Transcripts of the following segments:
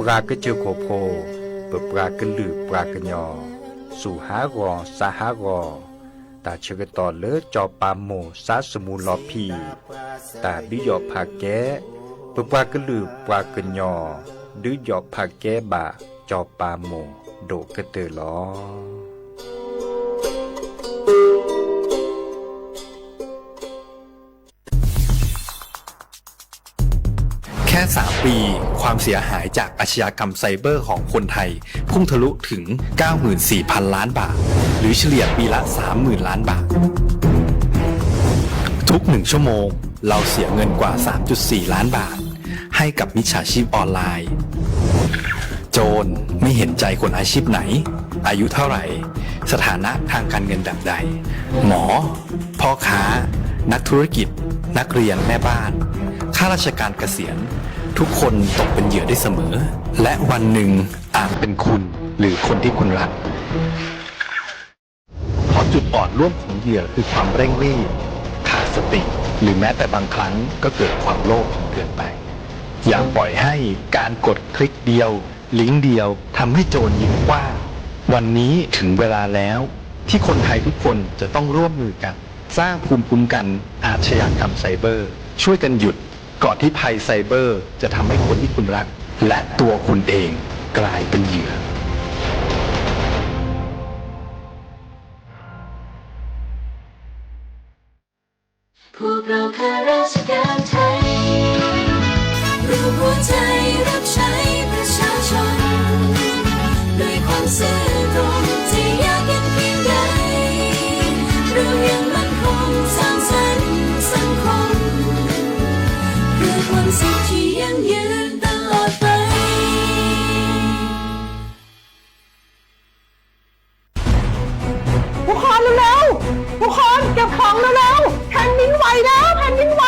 ပှၤကစၢၢ်ခိၣ်ဖိ, ပပှၤကလုာ်ပှၤကညီ, စူၢ်ဟးဂီၤစါဟးဂီၤ, တၢ်ဆၢကတီၢ်လၢစီၤပၤမိၢ်စါစမူလီၤဖံး, တၢ်ဒုးယီၣ်ဖးကဲ, ပပှၤကလုာ်ပှၤကညီ, ဒုးယီၣ်ဖးကဲဘၣ်စီၤပၤမိၢ်ဒိၣ်ကတၢၢ်လီၤ. แค่สามปี ความเสียหายจากอาชญากรรมไซเบอร์ของคนไทย พุ่งทะลุถึง เก้าหมื่นสี่พันล้านบาท หรือเฉลี่ยปีละ สามหมื่นล้านบาท ทุกหนึ่งชั่วโมง เราเสียเงินกว่า สามจุดสี่ล้านบาท ให้กับมิจฉาชีพออนไลน์ โจรไม่เห็นใจคนอาชีพไหน อายุเท่าไหร่ สถานะทางการเงินแบบใด หมอ พ่อค้า นักธุรกิจ นักเรียน แม่บ้าน ข้าราชการเกษียณ ทุกคนตกเป็นเหยื่อได้เสมอ และวันหนึ่งอาจเป็นคุณหรือคนที่คุณรัก เพราะจุดอ่อนร่วมของเหยื่อคือความเร่งรีบ ขาดสติ หรือแม้แต่บางครั้งก็เกิดความโลภจนเกินไป อย่าปล่อยให้การกดคลิกเดียว ลิงก์เดียวทำให้โจรยิงกว้าง วันนี้ถึงเวลาแล้ว ที่คนไทยทุกคนจะต้องร่วมมือกัน สร้างภูมิคุ้มกันอาชญากรรมไซเบอร์ ช่วยกันหยุด ก่อนที่ภัยไซเบอร์จะทำให้คนที่คุณรัก และตัวคุณเองกลายเป็นเหยื่อ พวกเราข้าราชการไทย รวมหัวใจรับใช้ประชาชน ด้วยความซื่อตรง จะยากเย็นเพียงใด เรายังมั่นคงสร้างสรรค์สังคม เพื่อความสุขที่ยั่งยืนตลอดไป ทุกคนเร็วๆ ทุกคนเก็บของเร็วๆ แผ่นดินไหวแล้ว แผ่นดินไหว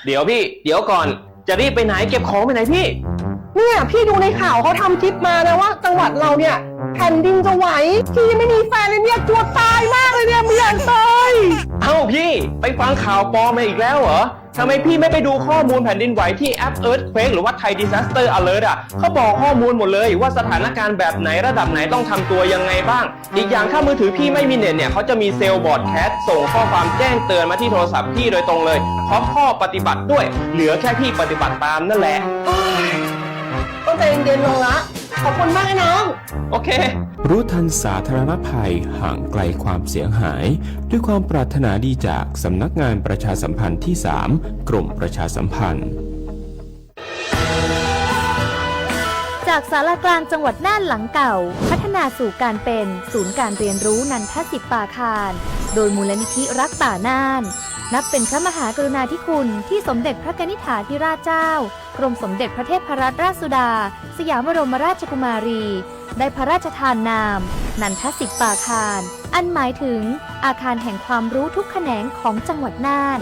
เดี๋ยวพี่ เดี๋ยวก่อน จะรีบไปไหน เก็บของไปไหนพี่ เนี่ยพี่ดูในข่าวเขาทำคลิปมานะว่าจังหวัดเราเนี่ยแผ่นดินจะไหว พี่ยังไม่มีแฟนเลยเนี่ยกลัวตายมากเลยเนี่ยไม่อยากตาย เอ้าพี่ ไปฟังข่าวปลอมมาอีกแล้วเหรอ ทำไมพี่ไม่ไปดูข้อมูลแผ่นดินไหวที่แอป Earthquake หรือว่า Thai Disaster Alert อ่ะ เขาบอกข้อมูลหมดเลยว่าสถานการณ์แบบไหนระดับไหนต้องทำตัวยังไงบ้าง อีกอย่างถ้ามือถือพี่ไม่มีเน็ตเนี่ย เขาจะมีเซลล์บรอดแคสต์ส่งข้อความแจ้งเตือนมาที่โทรศัพท์พี่โดยตรงเลย พร้อมข้อปฏิบัติด้วย เหลือแค่พี่ปฏิบัติตามนั่นแหละ โอ๊ย ต้องใจเย็นๆ ลงละ ขอบคุณมากนะน้อง โอเค รู้ทันสาธารณภัย ห่างไกลความเสียหาย ด้วยความปรารถนาดีจากสำนักงานประชาสัมพันธ์ที่ สาม กรมประชาสัมพันธ์ จากศาลากลางจังหวัดน่านหลังเก่า พัฒนาสู่การเป็นศูนย์การเรียนรู้นันทสิปปาคาร โดยมูลนิธิรักป่าน่าน นับเป็นพระมหากรุณาธิคุณที่สมเด็จพระกนิษฐาธิราชเจ้า กรมสมเด็จพระเทพรัตนราชสุดา สยามบรมราชกุมารี ได้พระราชทานนาม นันทสิปปาคาร อันหมายถึงอาคารแห่งความรู้ทุกแขนงของจังหวัดน่าน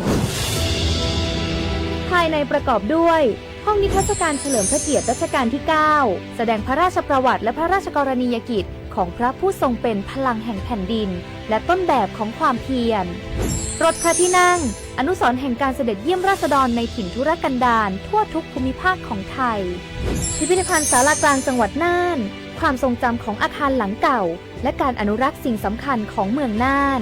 ภายในประกอบด้วย ห้องนิทรรศการเฉลิมพระเกียรติรัชกาลที่ เก้า แสดงพระราชประวัติและพระราชกรณียกิจของพระผู้ทรงเป็นพลังแห่งแผ่นดิน และต้นแบบของความเพียร รถพระที่นั่ง อนุสรณ์แห่งการเสด็จเยี่ยมราษฎรในถิ่นทุรกันดารทั่วทุกภูมิภาคของไทย พิพิธภัณฑ์ศาลากลางจังหวัดน่าน ความทรงจำของอาคารหลังเก่า และการอนุรักษ์สิ่งสำคัญของเมืองน่าน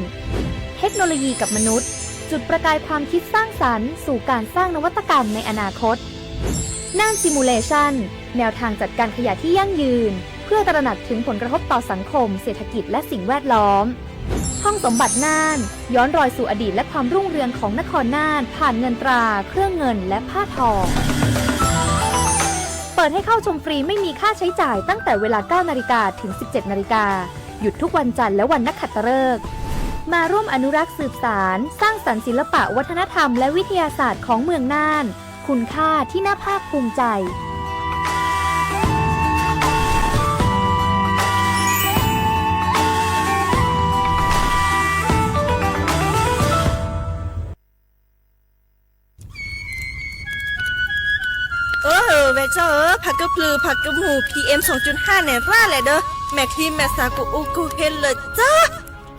เทคโนโลยีกับมนุษย์ จุดประกายความคิดสร้างสรรค์สู่การสร้างนวัตกรรมในอนาคต น่าน Simulation แนวทางจัดการขยะที่ยั่งยืน เพื่อตระหนักถึงผลกระทบต่อสังคม เศรษฐกิจ และสิ่งแวดล้อม ห้องสมบัติน่าน ย้อนรอยสู่อดีตและความรุ่งเรืองของนครน่าน ผ่านเงินตรา เครื่องเงิน และผ้าทอ เปิดให้เข้าชมฟรีไม่มีค่าใช้จ่ายตั้งแต่เวลา เก้านาฬิกา ถึง สิบเจ็ดนาฬิกา หยุดทุกวันจันทร์และวันนักขัตฤกษ์ มาร่วมอนุรักษ์สืบสาน สร้างสรรค์ศิลปะวัฒนธรรมและวิทยาศาสตร์ของเมืองน่าน คุณค่าที่น่าภาคภูมิใจ เออ แวะเจ้าเออ ผากระพลือ ผากระหมู่ พีเอ็ม สองจุดห้า เนี่ย ร่าแหละเด้อ แม่คลีแม่สากูอูกูเฮนเลยเจ้อ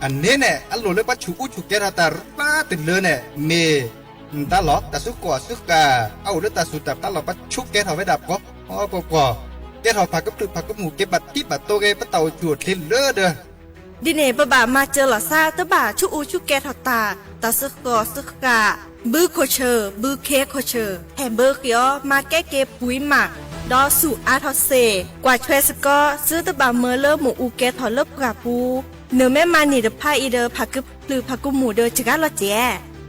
อันนี้เนี่ย อโลเลอปะฉูอู้ฉูแกทาตาร่าติดเลยเนี่ย เม นตาหลอด ตาสุกอสุกา เอาเลือดตาสูตาตาหลอดปะชุกแกทาไว้ดับก็ พอปอปอ ကဲထီၣ်ဖးကဖျုးဖးကမူၣ် ကဲဘၣ်တံၢ်ဘၣ်တိၢ်ဂ့ၤ ပတၢ်အိၣ်ဆူၣ်အိၣ်ချ့လၢဒၢး ဒ်န့ၣ် ပဘၣ်မၤစၢၤလီၤသး တဘၣ်ဆူးအူဆူးကဲထီၣ်တၢ်, တၢ်စှီၤစှၤ, ဘုခိၣ်ဆၢၣ် ဘုခ့ခိၣ်ဆၢၣ် ဟဲဘၢဃ့အီၤ မၤကဲက့ၤပှံၤမး, ဒီးဆူၣ်အါထီၣ်စ့ၢ်, ကွၢ်ဆွဲစ့ၢ်ကီး သုတဘၣ်မၢလၢမ့ၣ်အူကဲထီၣ်လၢပှၢ်ပူၤ, နမ့ၢ်မၤန့ၢ်တဖၣ်အံၤဒီး ဖးကဖျုးဖးကမူၣ်ဒီးစှၤလီၤကဲ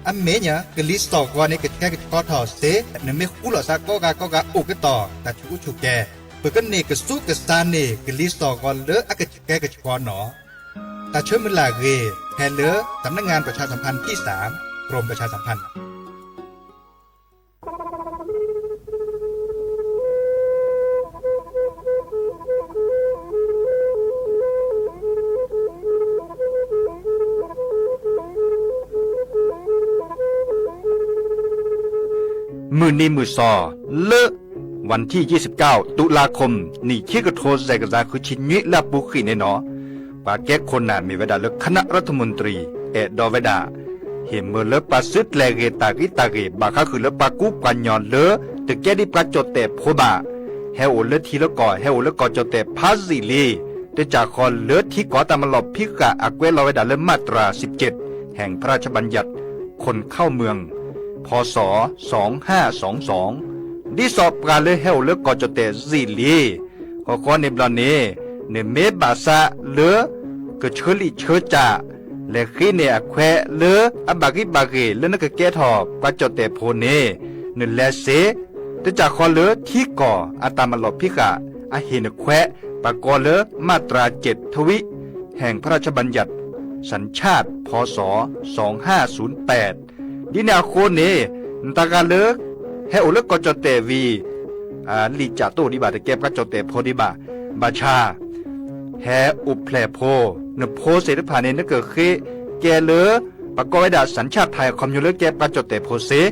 အမဲာ်ညါ ကလံၤစိးဂီၤန့ၣ် ကဆှဲကဆှီထီၣ်စ့ၢ်, နမ့ၢ်ဃူလိာ်သးကိးဂၤကိးဂၤအိၣ်ကတီၢ် တၢ်ဆူးအူဆူၣ်ကဲ, ပကန့ၢ်ကဆူးကဆါန့ၢ် ကလံၤစိးဂီၤလၢအကဆှဲကဆှီနီၣ်. တၢ်ဆၢမုၢ်လၢ်အဂ့ၢ် ဖဲလၢ สำนักงานประชาสัมพันธ์ที่สาม กรมประชาสัมพันธ์ မုၢ်နံၤမုၢ်သီ လၢ วันที่ยี่สิบเก้า ตุลาคม နံၣ်ခံကထိ စဲးကစၢ်ဃုဆံနွံ လၢအပူၤဃံးန့ၣ်နီၤ, ပှၤကဲခိၣ်နၢ်မ့ၢ်ဝဲဒၣ်လၢ คณะรัฐมนตรี အဲၣ်ဒိးဝဲဒၣ် ဟ့ၣ်မၢလၢပှၤစုတြဲၤဂ့ၤတၢ်ဂံၢ်တၢ်ဂ့ၤ ဘၣ်ဃးဃုာ်လၢပှၤကူပှၤကညီလၢ တကဲဒ်ပှၤကၠီၣ်တဲၣ်ဖိဘၣ်, ဟဲအိၣ်လၢထံလၢကီၢ် ဟဲအိၣ်လၢကီၢ်ကၠီၣ်တဲၣ်ဖးယံာ်လံ, တကးဃီလၢထံကီၢ်တၢ်မၤလီၢ်ဖံးဃာ် အကွဲးလီၤဝဲဒၣ်လၢ มาตราสิบเจ็ด แห่งพระราชบัญญัติคนเข้าเมือง พ.ศ. สองห้าสองสอง ဒ်သိးပှၤလၢဟဲအိၣ်လၢကီၢ်ကၠီၣ်တဲၣ်ယံာ်လံ, ဃီဃီန့ၣ်ဘျီန့ၣ် နမ့ၢ်ဘၣ်ဆၣ်လၢ ကဆှၢလံာ်ဆှၢစၢ် လဲၤဃ့န့ၢ်အခွဲးလၢအဘၣ်ဂံၢ်ဘၣ်ဂ့ၤ လၢနကကဲထီၣ်ပှၤကၠီၣ်တဲၣ်ဖိန့ၣ် နလဲၤစ့ၢ်, တကးဃီလၢထံကီၢ်အတၢ်မၤလီၢ်ဖံးဃာ် အဟ့ၣ်နခွဲး ပှၤကိးလၢ มาตราเจ็ด ทวี แห่งพระราชบัญญัติ สัญชาติ พ.ศ. สองห้าศูนย์แปด ဒ်န့ၣ်အဃိန့ၣ် နတဂၤလၢ ဟဲအိၣ်လၢကီၢ်ကၠီၣ်တဲၣ်ဝံၤ လံာ်စၢ်တအိၣ်ဒံးဘၣ် တကဲပှၤကၠီၣ်တဲၣ်ဖိဒံးဘၣ်, ဘၣ်ဆၣ် ဟဲအိၣ်ဖျဲၣ်ဖိ, နဖိသ့ၣ်တဖၣ်န့ၣ် နကဃ့ကဲလၢ ပှၤကိးဝဲဒၣ် สัญชาติไทย အခီပညီလၢကဲပှၤကၠီၣ်တဲၣ်ဖိစ့ၢ်,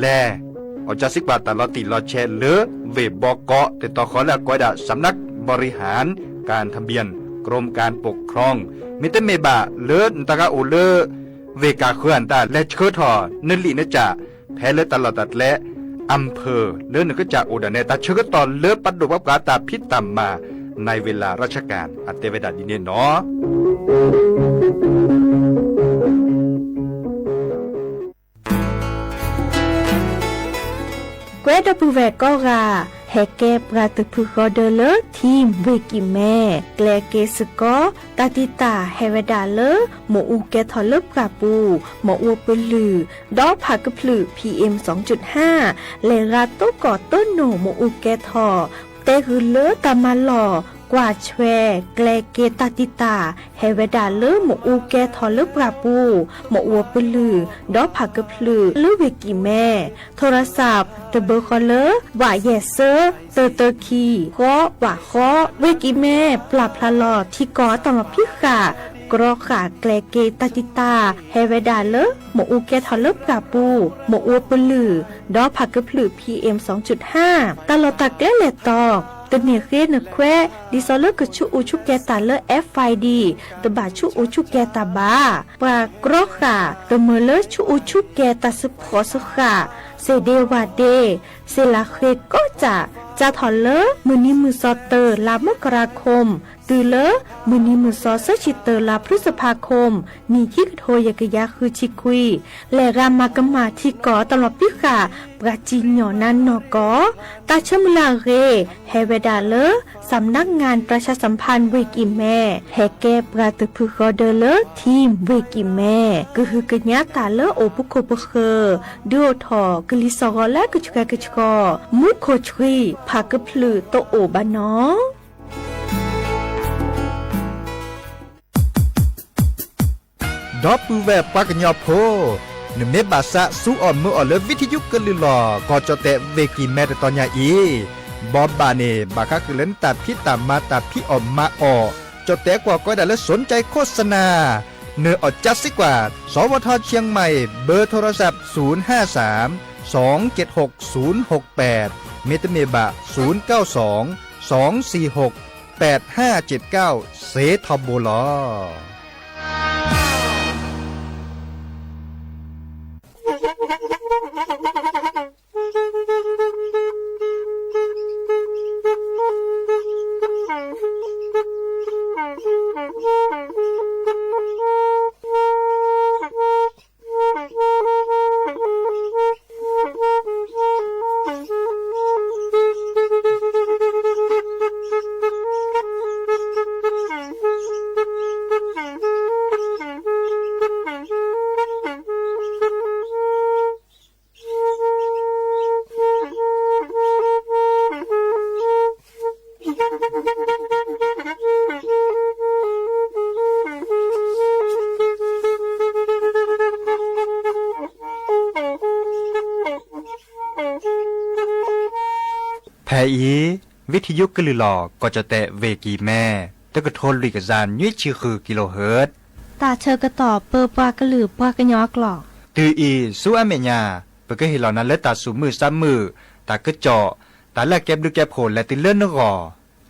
လဲၤ အီၣ်ကၢစံးကွၢ်တၢ်လီၤတံၢ်လီၤဆဲးလၢ ဝ့ၢ်ဘီကီး တတီၤဃီလၢအကိးဝဲဒၣ် สำนักบริหารการทะเบียน กรมการปกครอง မ့တမ့ၢ်ဘၣ်လၢနတဂၤအိၣ်လၢ ဝ့ၢ်ကၢ်ဃၢၤအတၢ် လဲၤဆှၢထီၣ်နလံာ်နကၠၢ် ဖဲလၢတၢ်လီၢ်တၢ်ကျဲ อำเภอ လၢနကစၢ်အိၣ်ဒၣ်နဲ တၢ်ဆၢကတီၢ်လၢပဒိၣ်ပပှၢ်တၢ်ဖံးတၢ်မၤ ในเวลาราชการ အတဲဝဲဒၣ်ဒ်န့ၣ်နီၤ. ကွဲဒီပုၢ်ဝဲၢ်ကိးဂၤ ဟဲကဲပှၤတဖုဃီဒၢလၢ ထံဝ့ၢ်ကံၢ်မဲ ကျဲက့ၤစ့ၢ်ကီး တၢ်တံာ်တာ်ဟဲဝဲဒၣ်လၢ မ့ၣ်အူကဲထီၣ်လၢပှၢ်ပူၤ, မ့ၣ်အူပလုၢ်, ဒီးဖးကဖျုး PM စူၣ်ဟါ, လဲၤရၤသကိးတိၢ်နီၣ်မ့ၣ်အူကဲထီၣ် တဲဃုာ်လၢတၢ်မၤလီၢ် ကွၢ်ဆွဲ ကျဲက့ၤတၢ်တံာ်တာ် ဟဲဝဲဒၣ်လၢမ့ၣ်အူကဲထီၣ်လၢပှၢ်ပူၤ, မ့ၣ်အူပလုၢ်, ဒီးဖးကဖျုးလၢဝ့ၢ်ကံၢ်မဲ, ထိရစး တဘၢဃီလၢ ဝးယဲၢ်စၢ သၢသၢခံ ဃီ ဝးဃီ, ဝ့ၢ်ကံၢ်မဲ ပျၢ်ဖျါလီၤထံကီၢ်တၢ်လီၢ်ဖံးဃာ် ကြီဃာ်ကျဲက့ၤတၢ်တံာ်တာ် ဟဲဝဲဒၣ်လၢ မ့ၣ်အူကဲထီၣ်လၢပှၢ်ပူၤ, မ့ၣ်အူပလုၢ်, ဒီးဖးကဖျုး PM စူၣ်ဟါ, တၢ်လီၢ်တၢ်ကျဲလဲၤတီၤ တန့ၢ်ဃ့နခွဲး ဒ်သိးလၢကဆူးအူဆူးကဲတၢ်လၢ FID တဘၣ်ဆူးအူဆူးကဲတၢ်ဘၣ်. ပှၤကြီဃာ် တမၢလၢဆူးအူဆူးကဲတၢ်စ့ဖှီၣ်စဃာ် စ့ၣ်ဒ့ဝၣ်ဒ့ စ့ၣ်လၤဃ့ကိးစၢ် စးထီၣ်လၢ မုၢ်နံၤမုၢ်သီတၢ်လါမကရၤခိၣ် တုၤလၢ မုၢ်နံၤမုၢ်သီသၢဆံတၢ်လါ พฤษภาคม နံၣ်ခံကထိယဲၢ်ကယၤဃုဆံခွံ လဲၤဂၤမၤကမၣ်ထံကီၢ်တၢ်လီၢ်ဖံးဃာ် ပှၤစံၣ်ညီၣ်နါနီၢ်ကီၢ် တၢ်ဆၢမုၢ်လၢ်အဂ့ၢ် ဟဲဝဲဒၣ်လၢ สำนักงานประชาสัมพันธ์ ဝ့ၢ်ကံၢ်မဲ ဟဲကဲပှၤတဖုဃီဒၢလၢ ထံဝ့ၢ်ကံၢ်မဲ ကဟုကညးတၢ်လၢအိၣ်ပခိၣ်ပဃၢၤ ဒုးအိၣ်ထီၣ်ကလံၤစိးဂီၤလၢကဆှဲကဆှီ မူခိၣ်ဆှံ ဖးကဖျုးတအိၣ်ဘၣ်နီၤ. ဒီပုၢ်ဝဲၢ်ပှၤကညီဖိ, နမ့ၢ်ဘၣ်သးစူအီၣ်မၢအီၣ်လၢ ဝံထယုကလုၢ်လီၢ် ကီၢ်ကၠီၣ်တဲၣ်ဝ့ၢ်ကံၢ်မဲတတီၤညါအံၤ, ဘီဘၣ်န့ၣ် ဘၣ်ဃးဃုာ်လၢနတၢ်ဖံးတၢ်မၤတၢ်ဖံးအီၣ်မၤအီၣ်, ကၠီၣ်တဲၣ်ကွၢ်ကီးဝဲဒၣ်လၢ สนใจโฆษณา နအီၣ်ကၢစ့ၢ်ကီး สวท เชียงใหม่ เบอร์โทรศัพท์ ศูนย์ห้าสาม สองเจ็ดหก ศูนย์หกแปด မ့တမ့ၢ်ဘၣ် ศูนย์เก้าสอง สองสี่หก แปดห้าเจ็ดเก้า စ့ထီဘိလီၤ. ဒီပုၢ်ဝဲၢ်ပှၤကညီဖိ, ဖဲအံၤ ဝံထံယိကလုၢ်လီၢ် ကီၢ်ကၠီၣ်တဲၣ် ဝ့ၢ်ကံၢ်မဲ တကထိလွံၢ်ကယၤနွံဆံဃုကံလိၢ်ဟၢၣ် တၢ်ဆၢကတီၢ်ပၢပှၤကလုာ်ပှၤကညီအကျိာ် တုၤအံၤဆူအမဲာ်ညါ ပကဟ့ၣ်လီၤနၤလၢတၢ်သူၣ်မုာ်သးမုာ် တၢ်ကစီၣ် တၢ်လၢအကဲဘျုးကဲဖှိၣ်လဲၤတုၤလၢနဂီၢ်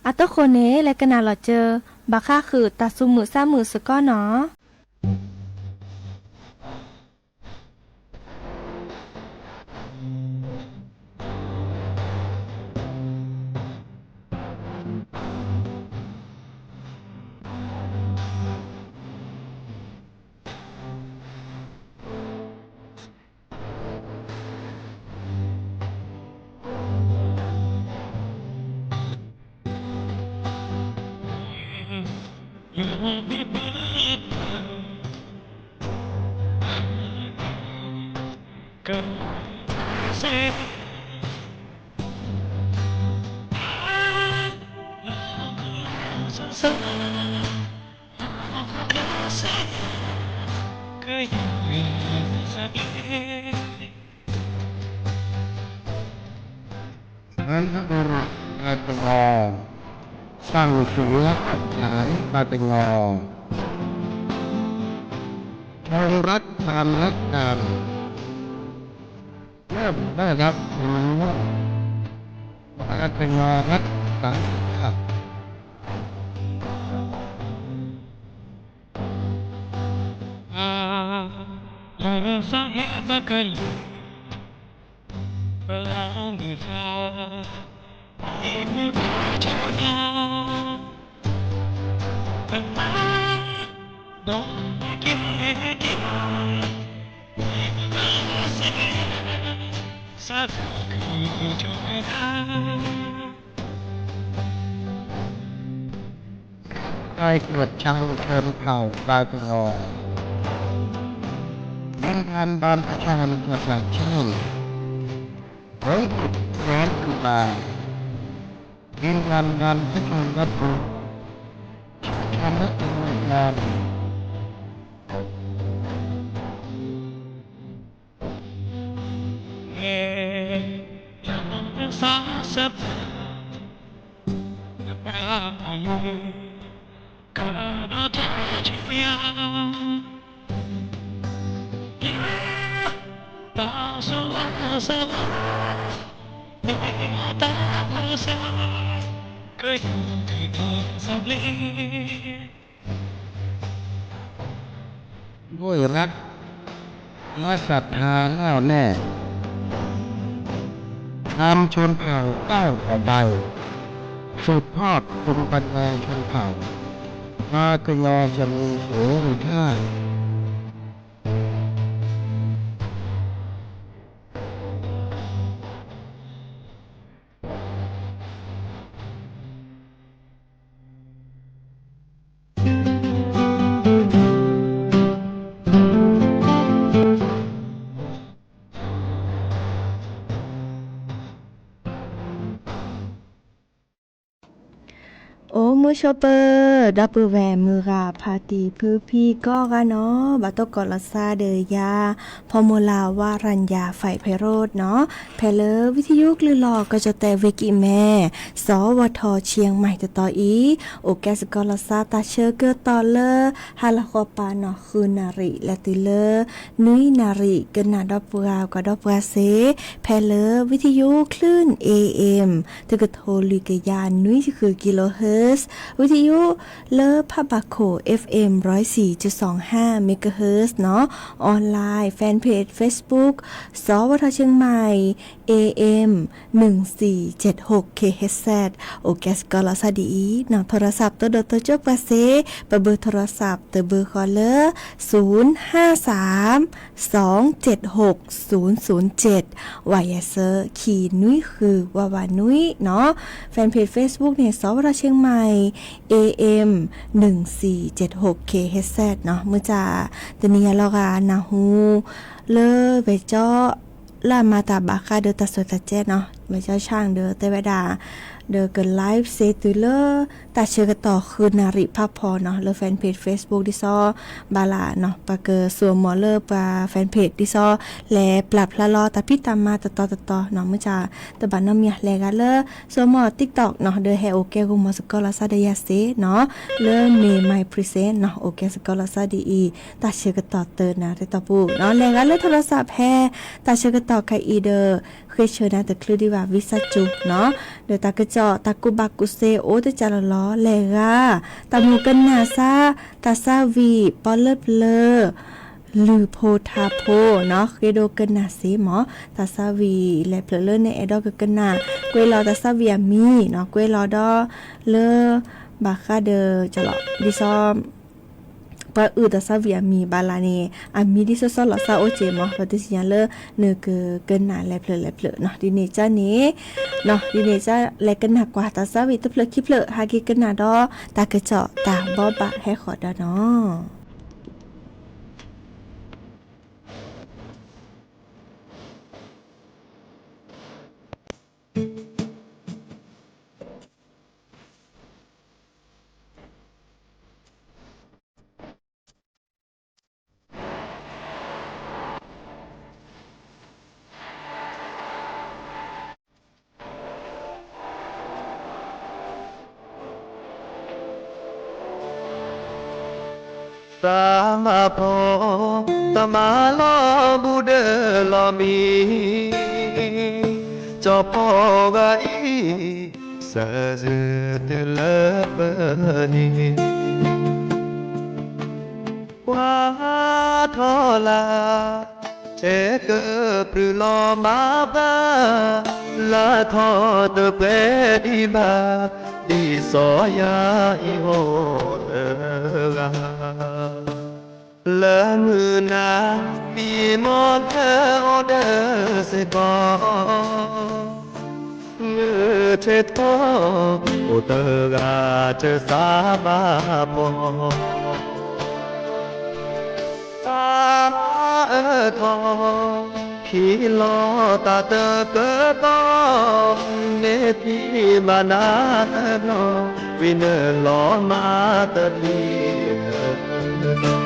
အတဃိန့ၣ် လဲၤကနၣ်လီၤစၢၤ ဘၣ်ဃးဃုာ်တၢ်သူၣ်မုာ်သးမုာ်စ့ၢ်ကီးနီၤ. တၢ်ကညီ တၢ်ကညီ တၢ်ကစီၣ် ဆၣ် ခၢၣ် ဖၣ် တၢ်ကညီ ရင်းဂန်ဘဏ် ပထမ ကီၢ်ဆၣ် ဆၣ် ရိကၠၢၣ် ကီၢ်ဆၣ် ရင်းဂန်ဘဏ် ပထမ ကီၢ်ဆၣ် ရင်းဂန်ဘဏ် ด้วยรักและศรัทธาแน่วแน่ นำชนเผ่าก้าวต่อไป สืบทอดภูมิปัญญาชนเผ่า ปากยอจะมีเสรีภาพ အိၣ်မုာ်ဆိးပၢၤ ဒီပုၢ်ဝဲၢ်မုၢ်ဂၤဖါတံၢ်ဖုဖံကိးဂၤနီၤ ဘၣ်တၢ်ကိးလီၤသးဒီးယၤ ဖီမူလၢ် ဝါရၣ်ညၣ် ဖဲးဖဲးရိးနီၤ ဖဲလၢဝံထံယိကလုၢ်လီၢ် ကီၢ်ကၠီၣ်တဲၣ် ဝ့ၢ်ကံၢ်မဲ စီၤဝီၤထီၣ် ဆံၣ်ယဲၢ်မး တတီၤအံၤ အိၣ်ကဲစ့ၢ်ကီးလီၤသးတၢ်ဆၢကတီၢ်လၢ ဟါလီၤဃီပၤနီၣ်ဃုနၣ်ရံၣ် လဲၤတုၤလၢ နွံနၣ်ရံၣ် ကနၣ်ဒီပုၢ်ဝဲၢ် ကွၢ်ဒီပုၢ်ဝဲၢ်စ့ၢ် ဖဲလၢဝံထံယိကလုၢ် AM တကထိလွံၢ်ကယၤနွံဆံဃု kilohertz ဝံထံယိလၢဖးဘၣ်ခိၣ် FM ร้อยสี่จุดสองห้า megahertz နီၤ online fan page Facebook စီၤဝီၤထီၣ် ဆံၣ်ယဲၢ်မး AM หนึ่งสี่เจ็ดหก kilohertz အိၣ်ကဲစ့ၢ်ကီးလီၤသးဒ်အံၤနီၤ โทรศัพท์ တဒိၣ်တကၠိၣ်ပှၤစ့ၢ် ပဘၢ โทรศัพท์ တဘၢဃီလၢ ศูนย์ห้าสาม สองเจ็ดหก ศูนย์ศูนย์เจ็ด ဝးယဲၢ်ဆၢ ခံနွံဃု ဝးဝးနွံနီၤ fan page Facebook န့ၣ် စီၤဝီၤထီၣ် ဆံၣ်ယဲၢ်မး AM หนึ่งสี่เจ็ดหก kilohertz နီၤ မုၢ်ဆါ တနံၤအံၤလီၤဂာ်နၢ်ဟူ လၢဝဲၢ်ကၠီ လၢအမၤတၢ်ဘၣ်ဃးဒီးတၢ်ဆၢတၢ်ကဲနီၤ ဝဲၢ်ကၠီဆၣ်ဒီးတဲဝဲဒၣ် ဒီးက live စ့ၢ်တုၤလၢ တၢ်ဆၢကတီၢ်ဃုနၣ်ရံၣ်ဖးဖီနီၤ လၢ fan page Facebook ဒ်သိး ဘၣ်လၢ်နီၤ ပှၤကစိာ်မီၤလၢပှၤ fan page ဒ်သိး လဲၤပျၢ်ဖျါလီၤတၢ်ဖံးတၢ်မၤတတီၤတတီၤနီၤ မုၢ်ဆါ တဘၣ်နီတမံၤ လဲၤဂၤလၢ စိာ်မီၤ TikTok နီၤ ဒီးဟဲအိၣ်ကဲဂီၤမီၤစ့ၢ်ကီးလီၤသးဒီးယၤစ့ၢ်နီၤ လၢ Me My Present နီၤ အိၣ်ကဲစ့ၢ်ကီးလီၤသးဒ်အံၤ တၢ်ဆၢကတီၢ်တနၣ်ရံၣ်တီၢ်ပူၤနီၤ လဲၤဂၤလၢ ထီၣ်ရစၢဖဲ တၢ်ဆၢကတီၢ်ခဲအံၤဒီး ဃ့ဆၢနၤတချုးဒံးဘၣ် ဝံသးစူၤနီၤ ဒီးတၢ်ကစီၣ်တၢ်ကူၣ်ဘၣ်ကူၣ်သ့အိၣ်တကးလီၤလီၤ လဲၤဂၤ တၢ်မုၢ်ကနၣ်စၢ် တၢ်သးဝံၣ်ပီလၢပျၢၤ လုၢ်ဖိထါဖိနီၤ ဃ့ဒိကနၣ်စ့ၢ်မီၤ တၢ်သးဝံၣ်လဲၤဖျၢၣ်လၢနအဲၣ်ဒိးကကနၣ် ကွဲးလီၤတၢ်သးဝံၣ်အမံၤနီၤ ကွဲးလီၤဒီး လၢ ဘၣ်ဃးဒီး ကလီၤ ဒ်သိး ပှၤအုၣ်တၢ်သးဝံၣ်အမံၤဘၣ်လၢ်န့ၣ် အမံၤဒ်သိးသိးလီၤသးအိၣ်က့ၢ်မီၤ ပတသ့ၣ်ညါလၢ နကကနၣ်လဲၤဖျၢၣ်လဲၤဖျၢၣ်နီၤ ဒ်န့ၣ်ကန့ၣ် နီၤ ဒ်န့ၣ်က လဲၤကနၣ်ကွၢ်တၢ်သးဝံၣ်တဖျၢၣ်ခံဖျၢၣ် ဟဲက့ၤကနၣ်ဒီး တၢ်ကစီၣ်တၢ်ဘိးဘၣ်ဟဲဃီၤဒီးနီၤ သးမၤဖီ တမၤလီၤဘူးဒီးလီၤမံၤ ကၠီဖီဂၤအံၤ စၢၤစုတုၤလၢပၢၤန့ၣ် ကွၢ်ထီၣ်လၢ် ထဲကပြုၢ်လီၤမၤဘၣ် လၢထီၣ်တပှဲၤဒံးဘၣ် ဒ်စီၤယၤအံၤအိၣ်တဂၤ လၢမုၢ်နၤ မံမီၢ်လၢအီၤဒၢးစ့ၢ်ကီး မုၢ်ထဲထီၣ် အိၣ်တဂၤတသးမၤဖီ သးအၢထီၣ် ဟံးလီၤတၢ်တကတီၢ် မ့ၢ်သံမၤနၤတဘျီ ဝံၤနုာ်လီၤမၤတလံၤ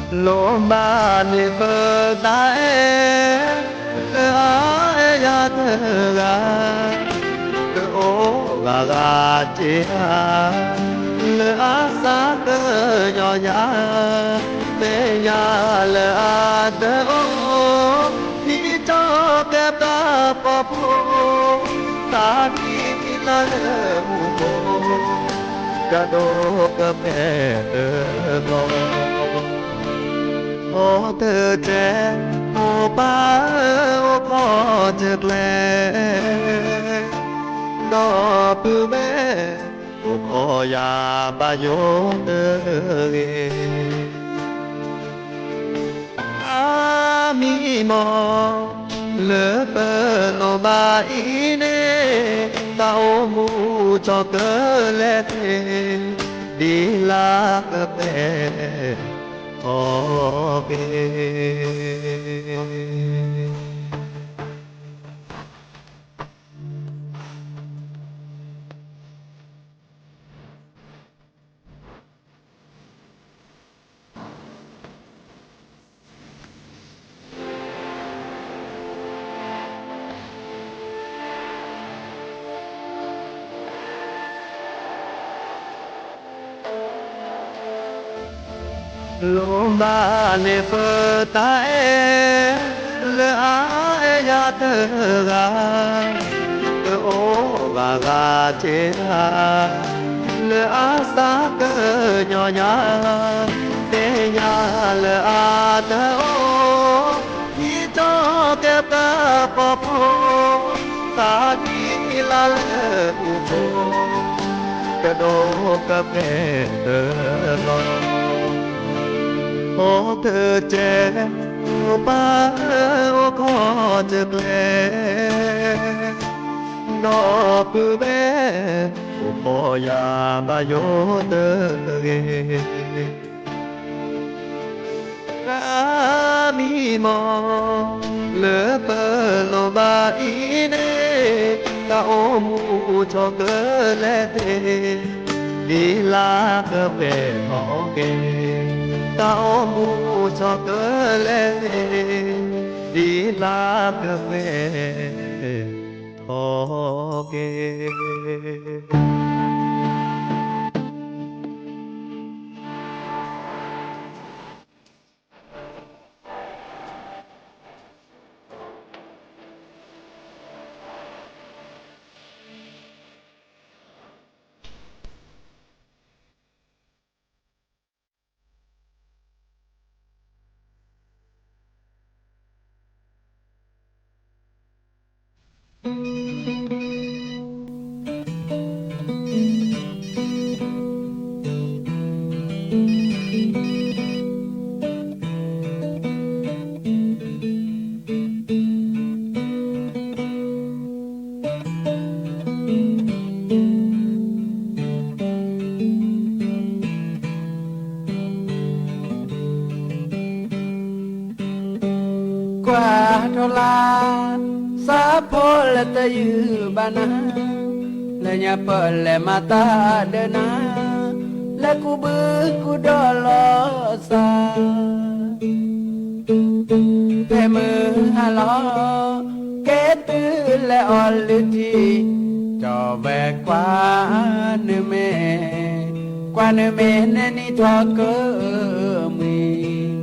လိၣ်ဘၣ်န့ၢ်ပသးအဲၣ် လၢအအဲၣ်ယၤတဂၤ ကအိၣ်ဂၤဂၤက့ၤဧါ လၢအသးကညီၤယၤ သ့ၣ်ညါလၢအတအိၣ် ဒ်သိးကဲပှၤဖှီၣ်ဖိ သးကံၢ်လၢလၢမူခိၣ် ကဒိးကပဲာ်တဘျီ အိၣ်တကဲ အိၣ်ပၢ်ဧၢ အိၣ်ခီၣ်တကျဲ ဒီပုၢ်ဝဲၢ် အိၣ်ခိးယၤဘၣ်ယိၣ်တဂ့ၤ အမံမီၢ် လၢပလိၣ်ဘၣ်အံၤန့ၣ် တၢ်အိၣ်မူထီၣ်ကလဲာ်သ့ ဒ်လၢကပဲာ်ထီၣ်က့ၤ လိၣ်ဘၣ်န့ၢ်ပသးအဲၣ် လၢအအဲၣ်ယၤတဂၤ ကအိၣ်ဂၤဂၤက့ၤဧါ လၢအသးကညီၤညါ သ့ၣ်ညါလၢအတအိၣ် ဒ်သိးကဲပှၤဖှီၣ်ဖိ သးကံၢ်လၢလၢမူခိၣ် ကဒိးကပဲာ်တဘျီ အိၣ်တကဲ အိၣ်ပၢ်ဧၢ အိၣ်ခီၣ်တကျဲ ဒီပုၢ်ဝဲၢ် အိၣ်ခိးယၤဘၣ်ယိၣ်တဂ့ၤ အမံမီၢ် လၢပလိၣ်ဘၣ်အံၤန့ၣ်, တၢ်အိၣ်မူအိၣ်ထီၣ်ကလဲာ်သ့ၣ်, ဒ်လၢကပှဲၤထီၣ်က့ၤ, တၢ်အိၣ်မူအိၣ်ထီၣ်ကလဲာ်သ့ၣ်, ဒ်လၢကပှဲၤထီၣ်က့ၤ. ကွၢ်ထီၣ်လၢ်, စးဖိလၢတယုၢ်ဘၣ်နၤ, လၢညါပလဲၤမၤတၢ်ဒီးနၤ, လၢကူဘုကူဒီလီၤစၢ်. ဖဲမုၢ်ဟါလီၤ, ကဲတုၤလဲၤအီၤလုၢ်ထံ, ကၠီဝဲကွၢ်နမဲာ်, ကွၢ်နမဲာ်နနံၤထီၣ်ကမှံၤ.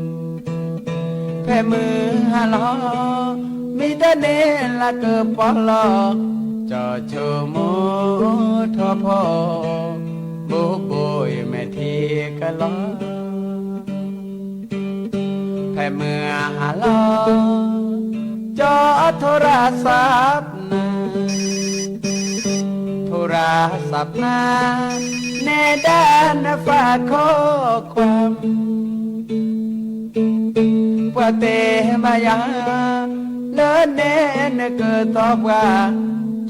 ဖဲမုၢ်ဟါလီၤ, မ့ၢ်တၢ်န့ၣ်လၢကပီၤလီၤ, ကၠီဆိကမိၣ်ထီၣ်ဖီ, ဘိဘိအံၤမဲာ်ထံကလီၤ. ဖဲမုၢ်ဟါလီၤ, ကၠီထိရစပ်နၤ, ထိရစပ်နၤ, နဲဒၣ်န ဖးခိၣ်ခွါ ပှၤတဲဘၣ်ယၤ, လၢနဲနကထီၣ်ပှၢ်,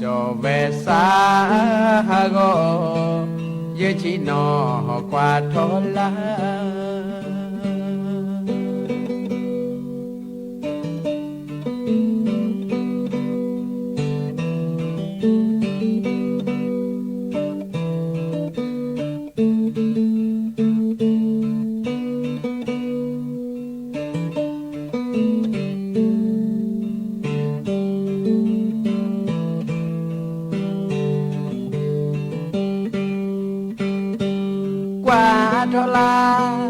ကၠီဝဲစးဟးဂီၤ, ယဆ့ၣ်နီၤကွၢ်ထီၣ်လၢ်. ကွၢ်ထီၣ်လၢ်,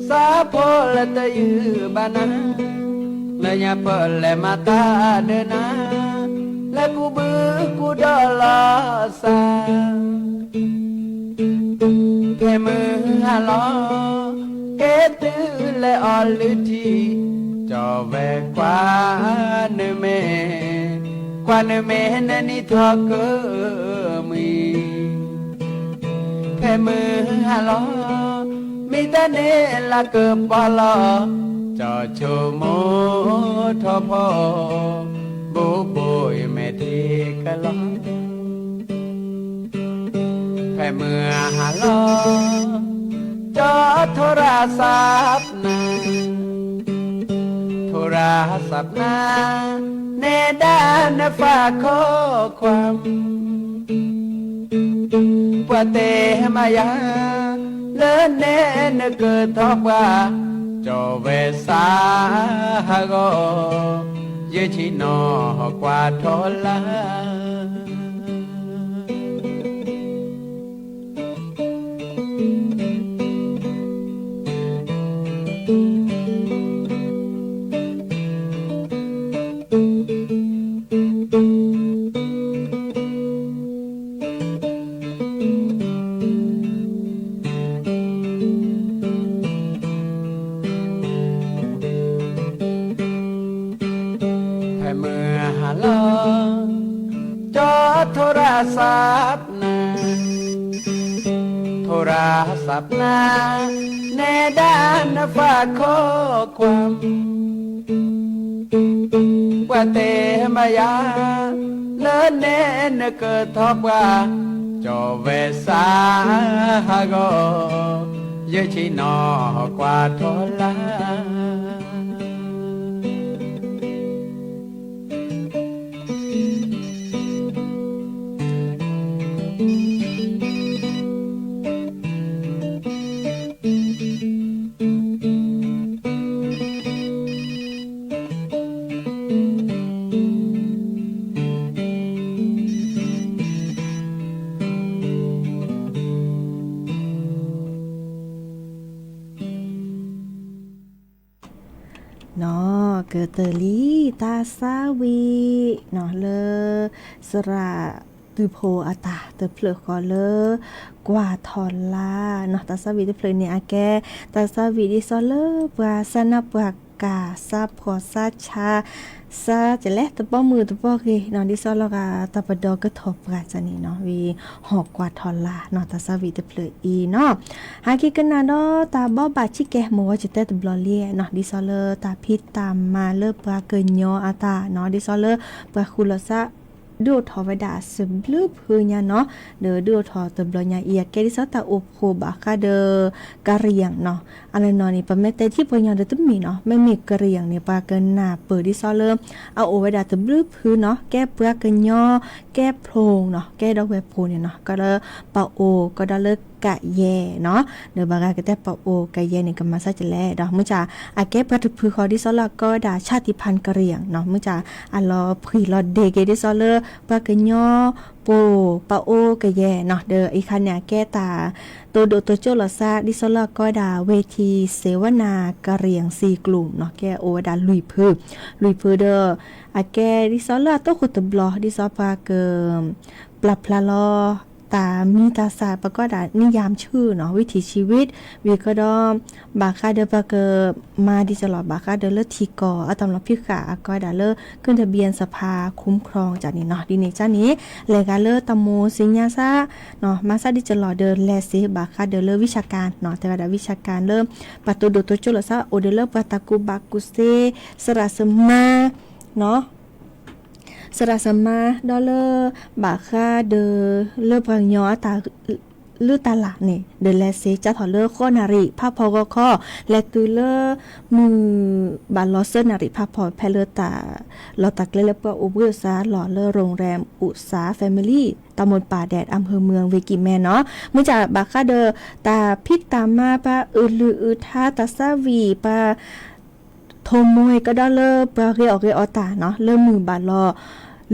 စးဖိလၢတယုၢ်ဘၣ်နၤ, လၢညါပလဲၤမၤတၢ်ဒီးနၤ, လၢကူဘုကူဒီလီၤစၢ်. ဖဲမုၢ်ဟါလီၤ, ကဲတုၤလဲၤအီၤလုၢ်ထံ, ကၠီဝဲကွၢ်နမဲာ်, ကွၢ်နမဲာ်နနံၤထီၣ်ကမှံၤ. ဖဲမုၢ်ဟါလီၤ, မ့ၢ်တၢ်န့ၣ်လၢကပီၤလီၤ, ကၠီဆိကမိၣ်ထီၣ်ဖီ, ဘိဘိအံၤမဲာ်ထံကလီၤ. ဖဲမုၢ်ဟါလီၤ, ကၠီထိရစပ်နၤ, ထိရစပ်နၤ, နဲဒၣ်န ဖးခိၣ်ခွါ ပှၤတဲဘၣ်ယၤ, လၢနဲနကထီၣ်ပှၢ်, ကၠီဝဲစးဟးဂီၤ, ယဆ့ၣ်နီၤကွၢ်ထီၣ်လၢ်. ဖဲမုၢ်ဟါလီၤ, ကၠီထိရစပ်နၤ, ထိရစပ်နၤ, နဲဒၣ်န ဖးခိၣ်ခွါ ပှၤတဲဘၣ်ယၤ, လၢနဲနကထီၣ်ပှၢ်, ကၠီဝဲစးဟးဂီၤ, ယဆ့ၣ်နီၤကွၢ်ထီၣ်လၢ်. နီၤ ကတၢၢ်လံ တၢ်သးဝံၣ်နီၤ လၢ သရၣ်သုးဖိအတၢ်တဖျၢၣ်ဃီလၢ ကွၢ်ထီၣ်လါနီၤ တၢ်သးဝံၣ်တဖျၢၣ်န့ၣ် အကဲ တၢ်သးဝံၣ်ဒ်သိးလၢပှၤသးနါပှၤကၢ် သးဖှီၣ်သးဆါ သးကလဲ တဘီမုၢ်တဘီဂ့ၤနီၤ ဒ်သိးလီၤဂာ်တၢ်ပဒီကထီၣ်ပှၤန့ၣ်နီၤ ဝံၤဟီၣ်ကွၢ်ထီၣ်လါနီၤ တၢ်သးဝံၣ်တဖျၢၣ်အံၤနီၤ ဟဲက့ၤကနၣ်ဒီးတၢ်ဘီဘၣ်ဆံးကဲ မုၢ်ဂီၤစတဲတဘျီလံနီၤ ဒ်သိးလၢတၢ်ဖံးတၢ်မၤလၢပှၤကညီအတၢ်နီၤ ဒ်သိးလၢပှၤဃုာ်လီၤသး ဒုးအိၣ်ထီၣ်ဝဲဒၣ်အစၢဘျုးဖုညါနီၤ ဒီးဒုးအိၣ်ထီၣ်တဘျီညါအံၤ အကဲဒ်သိးတၢ်အိၣ်ဖှိၣ်ဘၣ်ဃးဒီး ကရံၣ်နီၤ အလီၢ်နီၤန့ၣ် ပမ့ၢ်တဲထံၣ်ပှၤကညီဒီးတမ့ၢ်နီၤ မ့မ့ၢ်ကရံၣ်န့ၣ် ပှၤကနၢ်ပၢၢ်ဒ်သိးလၢ အအိၣ်ဝဲဒၣ်တဘျုးဖုနီၤ ကဲပှၤကညီ ကဲဖျိၣ်နီၤ ကဲဒီးဝဲၢ်ဖှိၣ်န့ၣ်နီၤ ကဒီးပအိၣ် ကဒီးလၢကယဲၢ်နီၤ ဒီးဘၣ်ဂၤကတဲပအိၣ်ကယဲၢ်န့ၣ် ကမၤသးကလဲၣ်ဒီး မုၢ်ဆါ အကဲပှၤတဖုဃီဒ်သိးလၢအကီဝဲဒၣ် ชาติพันธุ์กะเหรี่ยงနီၤ မုၢ်ဆါ အလီၤဖှံးလီၤဒ့က့ၤဒ်သိးလၢ ပှၤကညီ ပအိၣ် ပအိၣ်ကယဲၢ်နီၤ ဒီးအံၤခါန့ၣ် အကဲတၢ် တိၢ်ဒိၣ်တိၢ်ကၠိလိာ်သး ဒ်သိးလၢအကီဝဲဒၣ် เวทีเสวนา กะเหรี่ยงสี่กลุ่มနီၤ ကဲအိၣ်ဝဲဒၣ်လွံၢ်ဖု လွံၢ်ဖုဒီး အကဲဒ်သိးလၢအတိၢ်ဃိတဘျီ ဒ်သိးပှၤက ပျၢ်ဖျါလီၤ တၢ်မံၤတၢ်သၣ် ပှၤကီဒၣ် นิยามชื่อနီၤ วิถีชีวิต ဝံၤကဒီး ဘၣ်ဃးဒီးပှၤက မၤဒ်သိးလီၤ ဘၣ်ဃးဒီးလၢထံကီၢ် အတၢ်မၤလီၤဖံးဃာ် အကီဒၣ်လၢ ขึ้นทะเบียนสภาคุ้มครองန့ၣ်နီၤ ဒ်န့ၣ်ကန့ၣ် လဲၤဂၤလၢတၢ်မိၣ်သ့ၣ်ညါသး မၤသးဒ်သိးလီၤဒီး လဲၤစ့ ဘၣ်ဃးဒီးလၢ วิชาการနီၤ တဲဝဲဒၣ် วิชาการလၢ ပှၤတိၢ်ဒိၣ်တိၢ်ကၠိလိာ်သး အိၣ်ဒီးလၢပှၤတၢ်ကူၣ်ဘၣ်ကူၣ်သ့ သရၣ်သမါ သရၣ်သမါ ဒီးလၢ ဘၣ်ဃးဒီး လၢပှၤကညီအတၢ် လုၢ်တၢ်လၢ်န့ၣ် ဒီးလဲၤစ့ ကၢ်ထီၣ်လၢဃိးနၣ်ရံၣ် ဖးဖီဂီၤခီ လဲၤတုၤလၢ မုၢ်ဘၣ်လီၤသၢနၣ်ရံၣ်ဖးဖီ ဖဲလၢတၢ်လီၢ်တၢ်ကျဲလၢပှၤအိၣ်ဘှံးအိၣ်သါလီၤလၢ โรงแรมอุตสา Family ตำบลป่าแดด อำเภอเมือง เวกิแมนနီၤ မုၢ်ဆါ ဘၣ်ဃးဒီး တၢ်ဖံးတၢ်မၤ ပှၤအုးလုၢ်အုးထါ တၢ်သးဝံၣ် ပှၤ ထိၣ်မှဲကဒီးလၢပှၤဂ့ၤအီၣ်ဂ့ၤအီတၢ်နီၤ လၢမုၢ်ဘၣ်လီၤ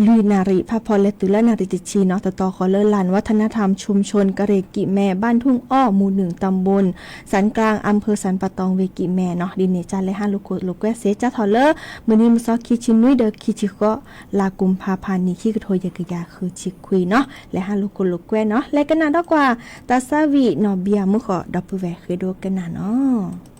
လွံၢ်နၣ်ရံၣ်ဖးဖီ လဲၤတုၤလၢနၣ်ရံၣ်တဆံနီၤ တတီၤဃီၤလၢ ลานวัฒนธรรมชุมชนกะเหรี่ยงกิแม บ้านทุ่งอ้อ หมู่หนึ่ง ตำบลสันกลาง อำเภอสันป่าตอง เวกิแมนနီၤ ဒ်န့ၣ်ကလဲၤဟး လိာ်ခိၣ်လိာ်ကွဲစ့ ကၢ်ထီၣ်လၢ မုၢ်နံၤမုၢ်သီ ခံဆံနွံဒီး ခံဆံဃိး လါကူၤဖးဖး နံၣ်ခံကထိယဲၢ်ကယၤဃုဆံခွံနီၤ လဲၤဟး လိာ်ခိၣ်လိာ်ကွဲနီၤ လဲၤကနၣ်ဒီးကွၢ် တၢ်သးဝံၣ်နီၤ ဘံၣ်အမူဃီ ဒီပုၢ်ဝဲၢ်ဃ့ဒိကနၣ်နီၤ